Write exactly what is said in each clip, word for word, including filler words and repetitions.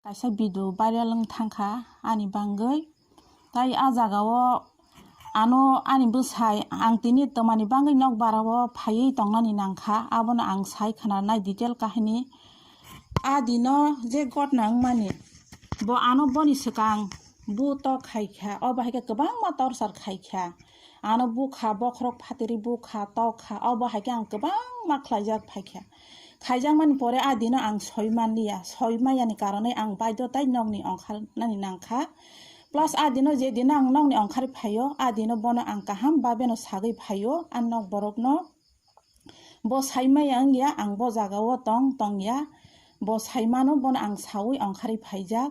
Kaisa video viral wng thangkha ani bangwi. Tai a jagao ano ani bwsai ang tini twmani bangwi nokbarao phaiwi tongnani nangkha, abono ang sai khna nai detail kahini. A dino je gotna wngmani, bo ano boni swkang bu tok khaikha, o bahai khe kwbangma torchar khaikha. Ano bukha, bokhorok phatiri bukha, tokha, obo hai khe ang kwbangma khlaijak phaikha. Khaijakmani pore a dino ang soi manliya, soi maiyani karonwi ang baidhotai nokni ongkharnani nangkha. Plus a dino je dino ang nokni ongkharwi phaio, a dino bono ang kaham babeno sagwi phaio, a nok borokno. Bo saimaya wngya, ang bo jagao tong tongya. Bo saimano, bono ang saui ongkharwi phaijak.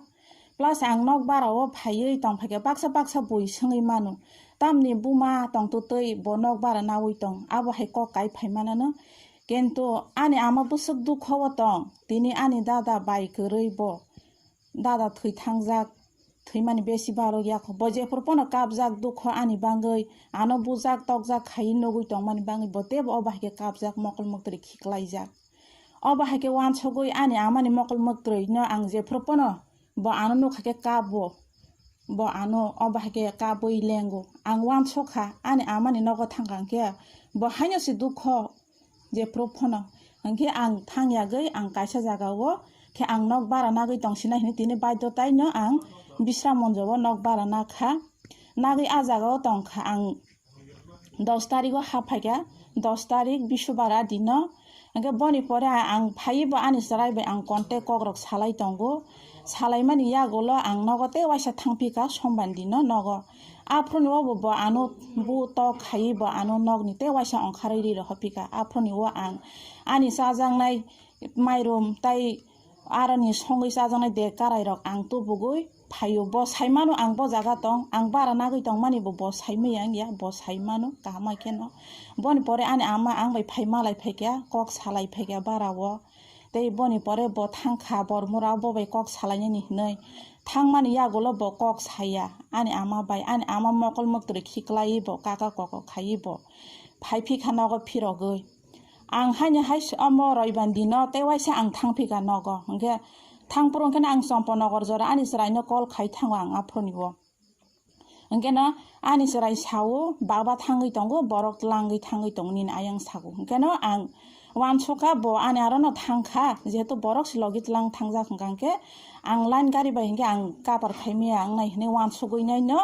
Plus ang nokbarao phaiwi tongphaikha, baksa baksa bui swngwi mano, tamni buma tongtwtwi bo nokbara naui tong, abo hai kok kai phaimanano. Kintu ani ama bwswk dukhao tong, tini ani dada bai kwrwi bo dada thwi thangjak, thwimani besi barok yakho. Bo jephuru pono kapjak dukho ani bangwi, ano bujak tokjak khai nugwi tongmani bangwi bo teibo o bahai khe kapjak, mokol mwktwi khiklaijak. O bahai khe wansugwi ani amani mokol mwktwino ang jephuru pono bo ano nukha khe kabo, bo ano o bahai khe kabwi lengo. Ang wansukha ani amani nogo thangkha hwnkhe bo haino se dukho. Jephuru phano. Hwnkhe ang thang yagwi ang kaisa jagao khe ang nok bara nagwi tongsinai hinwi tini baidhotaino ang Bisram Monjao nok bara nakha. Nagwi a jagao tongkha ang dos tarigo haphaikha, dos tarik Bisubara dino. Hwnkhe boni pore ang phaiwi bo ani chwrai bai ang contact kokrok salai tongo. Salaimani yagulo ang nogo tei waisa thangphikha Sombar dino nogo. Aphuruni o bo, bo ano bu tok khaiwi bo ano nokni tei waisa ongkharwi ri rohorphikha. Aphuruni o ang ani chajaknai mairum tei aroni songwi chajaknai de karai rok ang tubugwi phaio. Bo saimano ang bo jaga tong, ang bara nagwi tongmani bo, bo saimaya wngya, bo saimano kaham kheno. Boni pore ani ama ang bai phai malai phaikha, kok salai phaikha bara o. Tei boni pore bo thangkha Bormura, bo bai kok salainani hinwi. Thangmani yagulo bo kok saya, ani ama bai, ani ama mokol mwktwrwi khiklaiwi bo, kaka koko khaiwi bo phaiphikha nogo phirogwi. Ang haino hai s-, omo Roibar dino tei waisa ang thangphikha nogo. Hwnkhe thangphuru hwnkhe ang Chompo Nogor jora ani chwraino call khai thango ang aphuruni o. Hwnkhe no ani chwrai sao, "Baba thangwi tongo, borok tlangwi thangwi tongo," nini ayang sago. Hwnkhe no ang wansukha, bo ani aro no thangkha, jehetu borok se logi tlang thangjak hwnkha hwnkhe ang line gari bai hwnkhe ang kapar khaimaya wngnai hinwi wansugwi nai no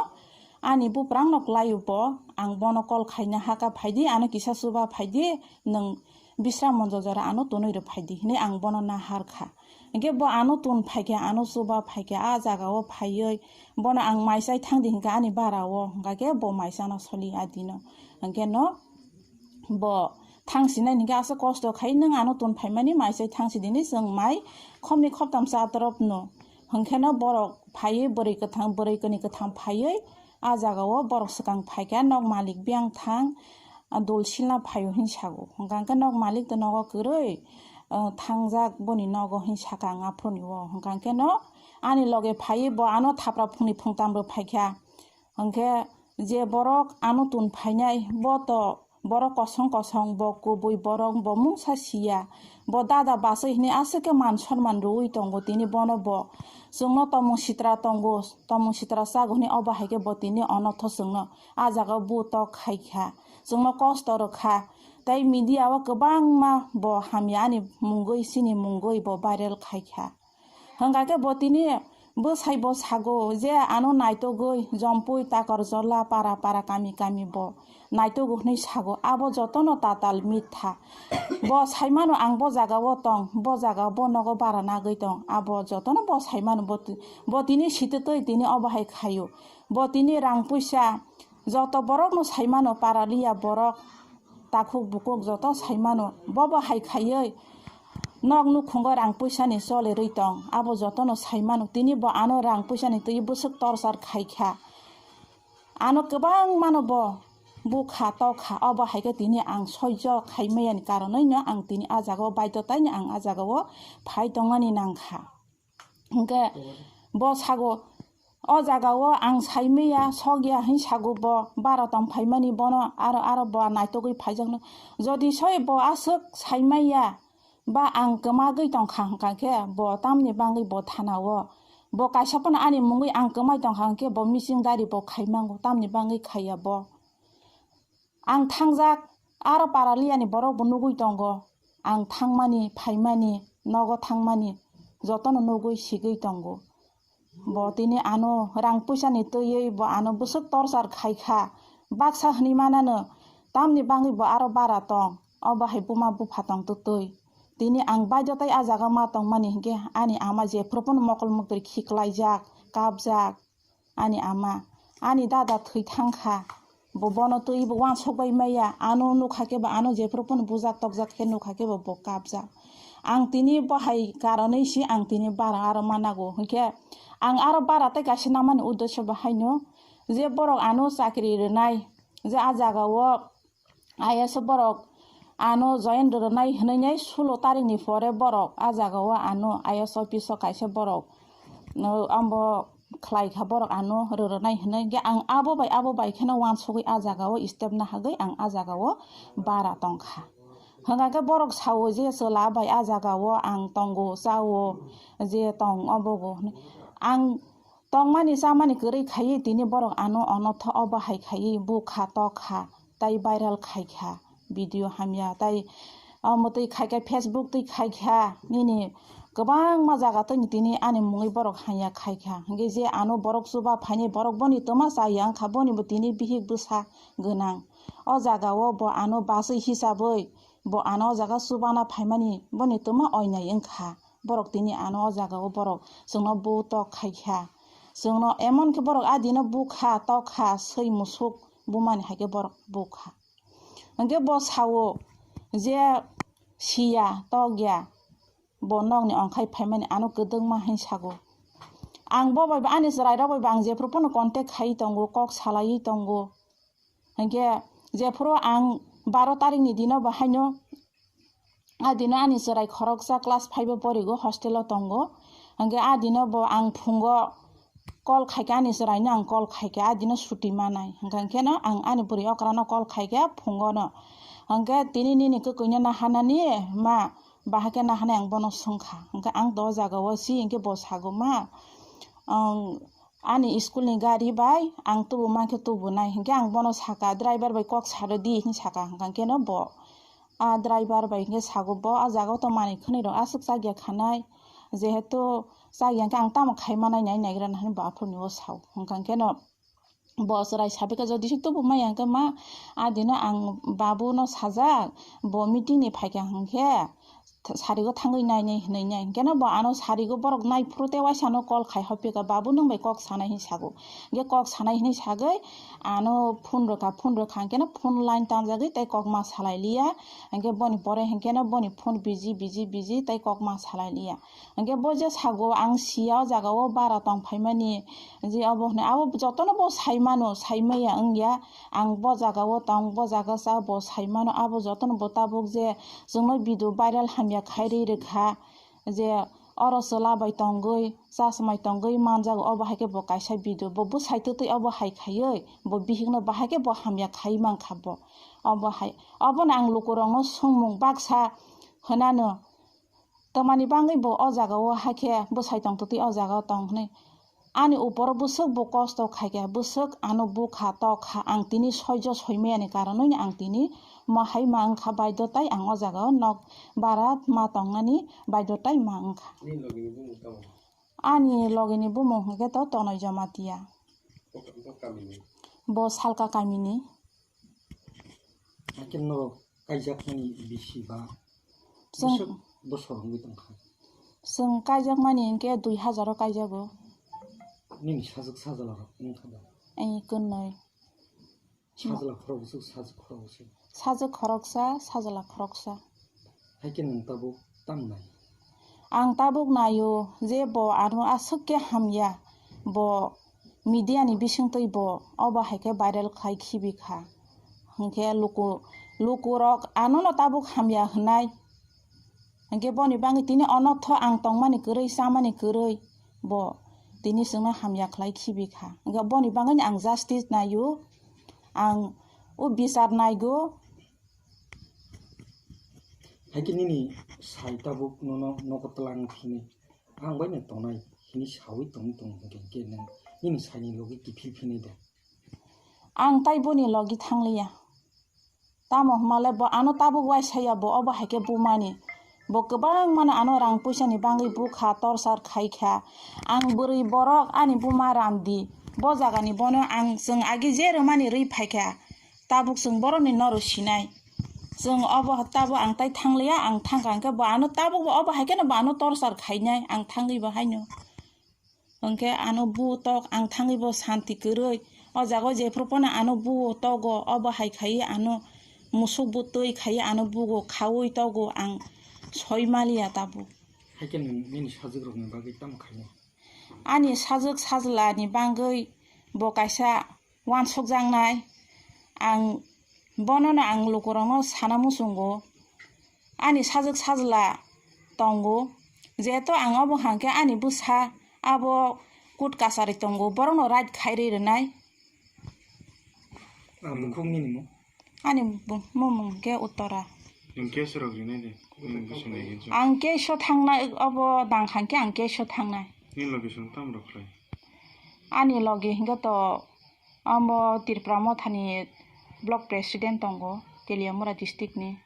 ani buprang no kwlaio bo, ang bono call khaina haka, "Phaidi, ano kisa chuba phaidi, nwng Bisram Monjao jora ano tunwi rw phaidi," hinwi ang bono naharkha. Hwnkhe bo ano tun phaikha, ano chuba phaikha, a jagao phaiwi bono ang mai chai thangdi hwnkha ani bara o, hwnkha khe bo mai chana soli a dino. Hwnkhe no bo thangsinai hwnkhe aswk kosto khai, "Nwng ano tun phaimani mai chai thangsi dini, chwng mai khopni khoptam cha torop no." Hwnkhe no borok phaiwi bwrwi kwthang, bwrwi kwnwi kwtham phaiwi a jagao borok swkang phaikha, nok malik biyang thang, a dul silna phaio hin sago. Hwnkha hwnkhe nok malik to nogo kwrwi, ah, thangjak boni nogo hin saka ang aphuruni o. Hwnkha hwnkhe no ani loge phaiwi bo ano thapra phungni phungtam rw phaikha. Hwnkhe je borok ano tun phainai bo to borok kosong kosong, bo kubui borok, bo mungsa siya. Bo dada bachwi hinwi aswk khe man sonman rwui tongo tini bono bo. Chwngno tomung sitra tongo, tomung sitra chago hinwi obo hai khe bo tini onotho chwngno a jagao bu tok khai kha, chwngno kosto rw kha. Tei media o kwbangma bo hamya ani mungwi, chini mungwi bo viral khai kha. Hwnkha khe bo tini bwsai bo sago je ano naitugwi Jompui, Takarjala, para para, kami kami bo naitugo hwnwi sago. Abo jotono tatal mitha. Bo saimano ang bo jagao tong, bo jagao bo nogo bara nagwi tong. Abo jotono bo saimano bo ti-, bo tini sititwi tini obo hai khaio. Bo tini rang puisa joto borokno saimano, paraliya borok, takhuk bukuk joto saimano. Bobo hai khaiwi nok nukhungo rang puisani cholerwi tong. Abo jotono saimano. Tini bo ano rang puisani twi bwswk torchar khaikha. Ano kwbangmano bo bukha tokha, obo hai khe tini ang soijo khai mayani karonwi no ang tini a jagao baidhotaino ang a jagao phai tongmani nangkha. Hwnkhe bo sago, "O jagao ang sai maya, sokya," hwn sago bo, bara tong phaimani bono aro, aro bo naitugwi phaijakno. Jodi soi bo aswk sai maya, ba ang kwmagwi tongkha hwnkha khe bo tamni bangwi bo thanao Bo kaisa phano ani mungwi ang kwmai tongkha hwnkhe bo missing diary bo khaimango, tamni bangwi khaiya bo. Ang thangjak, aro paraliani borok bo nugwi tongo. Ang thangmani, phaimani, nogo thangmani jotono nugwi sigwi tongo. Bo tini ano rang puisani twiwi bo ano bwswk torchar khaikha, baksa hwnwi manano, tamni bangwi bo aro bara tong, obo hai buma bupha tong twtwi. Tini ang baidhyo tai ah jaga ma tongmani hinkhe ani ama jephuru phano mokol muktwi khiklaijak, kapjak. Ani ama, ani dada thwi thangkha, bo bono twiwi bo uansuk bai maya, ano nukha khe bo ano jephuru phano bujak tokjak khe nukha khe bo bo kapjak. Ang tini bo hai karonwi si ang tini bara aro manago hinkhe ang aro bara tei kaisa namani uddesyo bo haino je borok ano chakri rwnai je ah jagao I A S borok ano join rwnai hwnwi nai sulo tarikni pore borok ah jagao ano I A S office o kaisa borok no ambo khlai kha borok ano rwnai hwnwi hwnkhe ang abo bai abo bai kheno uansugwi ah jagao step nahagwi ang ah jagao bara tongkha. Hwnkha khe borok sao je chwla bai ah jagao ang tongo chao je tong obogo hwnwi. Ang tongmani chamani kwrwi khaiwi tini borok ano onotho obo hai khaiwi bukha tokha tai viral khaikha video hamya tai omo twi khaikha Facebook twi khaikha nini kwbangma jaga twi tini ani mungwi borok hamya khaikha hinkhe je ano borok chuba phainai borok boni twma chaya wngkha boni bo tini bihik bwsa gwnang o jagao bo ano bachwi hisabwi bo ano o jaga chubana phaimani boni twma oinai wngkha. Borok tini ano o jagao borok chwngno bu tok khaikha. Chwngno emon khe borok a dino bukha, tokha, swi musuk bumani hai khe borok bukha. Hwnkhe bo sao je siya, tokya, bo nokni ongkhai phaimani ano kwdwkma hwnwi sago. Ang bo bai bo ani chwrairok bai bo ang jephuru phano contact khaiwi tongo, kok salaiwi tongo. Hwnkhe jephuru ang baro tarikni dino bo haino a dino ani chwrai khoroksa class five o porigo, hostel o tongo. Hwnkhe a dino bo ang phungo call khaikha, ani chwraino ang call khaikha, a dino suti manai. Hwnkha kheno ang ani bwrwi okrano call khaikha phungono. Hwnkhe tini nini kwkwino nahanani ma, bahai khe nahanai ang bono swngkha. Hwnkhe ang to o jagao si hinkhe bo sago, "Ma, ang ani school ni gari bai ang tubu mankhe tubunai," hinkhe ang bono saka, "Driver bai kok sarodi," hinwi saka. Hwnkha kheno bo a driver bai hinkhe sago, "Bo a jagao to manwi khwnwi rok aswk chakya khanai, jehetu chakya hinkhe ang tamo khai manai nai naigra na," hinwi bo aphuru ni o sao. Hwnkha kheno bo chwrai sabaikha, "Jodi se tubu maya hinkhe ma, a dino ang babu no sajak, bo meeting ni phaikha hinkhe sarigo thangwi nainai," hinwi nai. Hinkhe no bo ano sarigo borok naiphuru tei waisa no call khai hopikha, "Babu nwng bai kok sanai," hinwi sago. Hinkhe kok sanai hinwi sagwi ano phone rwkha, phone rwkha hinkhe no phone line tanjagwi tei kok ma salai liya. Hinkhe boni pore hinkhe no boni phone busy, busy, busy tei kok ma salai liya. Hwnkhe bo je sago, ang siya o jaga o bara tong phaimani, je obo hwnwi abo jotono bo sai mano, sai maya wngya. Ang bo jaga o tong, bo jaga cha bo sai mano, abo jotono bo tabuk je chwngno video viral hamya khai rwi rwkha, je oro chwla bai tongwi, chasmai tongwi manjago, obo hai khe bo kaisa video, bo bwsai twtwi obo hai khaiwi, bo bihikno bahai khe bo hamya khai mankha bo. Obo hai, obono ang lukurokno swngmung baksa hwnano. Tamani bangwi bo o jaga o hakhe bwsai tong twtwi o jaga o tong hwnwi. Ani uporo bwswk bo kosto khaikha, bwswk ano bukha tokha, ang tini soijo soimaya ni karonwi ang tini mo hai ma wngkha baidhyo tai ang o jaga o nok bara ma tongnani baidhyo tai ma wngkha. Nini logi ni bumung tamo? Ani logi ni bumung hwnkhe to Tonoi Jamatia. Bo, bo kami ni? Bo Salka kami ni. Hakhe norok kaijakmani bisi ba Chwng bwswk bosor wngwi tongkha? Chwng kaijakmani hinkhe dui hazar o kaijago. Nini sajwk sajla rok wngkha da? Ee, kwnwi. Sajla khoroksa, sajwk khoroksa? Sajwk khoroksa, sajla khoroksa. Hakhe nwng tabuk tamo nai? Ang tabuk naio je bo ano aswk khe hamya, bo media ni bisingtwi bo obo hai khe viral khlai khibi kha. Hinkhe luku, lukurok anono tabuk hamya hwnai. Hinkhe boni bagwi tini onotho ang tongmani kwrwi, chamani kwrwi bo tini chwngno hamya khlai khibi kha. Hinkhe boni bagwino ang justice naio, ang o bichar naigo. Hakhe nini sai tabuk nono nogo twlang thini ang bai no tongnai tini sawi tongwi tongo hwnkhe, hwnkhe nwng nini saini logi kiphil phinai da? Ang tai boni logi thangliya. Tamo hwnmale bo ano tabuk waisaya, bo obo hai khe bumani. Bo kwbangmano ano rang puisani bagwi bukha, torchar khaikha. Ang bwrwi borok ani buma randi. Bo jagani bono ang chwng agi je rwmani rwi phaikha. Tabuk chwng borokni noro sinai. Chwng obo tabuk ang tai thangliya, ang thangkha hwnkhe bo ano tabuk bo obo hai kheno bo ano torchar khainai, ang thangwi bo haino. Hwnkhe ano buo tok, ang thangwi bo santi kwrwi. O jaga o jephru phano ano buo togo, obo hai khaiwi ano musuk bo twi khaiwi ano bugo khaui togo, ang soi maliya tabuk. Haikhe nwng nini sajwk rokni bagwi tamo khainai? Ani sajwk sajla ni bagwi bo kaisa uansukjaknai. Ang bonono ang lukurokno sana muchungo. Ani sajwk sajla tongo. Jehetu ang obo hwnkhe ani bwsa abo court kachari tongo, borokno right khairwi rwnai. Ah, bukhuk nini mung? Ani bu-, mumung hwnkhe Uttara. Nwng case rok rinai de, nwng bwswk nai hinsa. Ang case o thangnai, obo dang hwnkhe ang case o thangnai. Nini location tamo rok khlai? Ani logi hwnkhe to amo Tripura Mothani block president tongo, Teliamura district ni.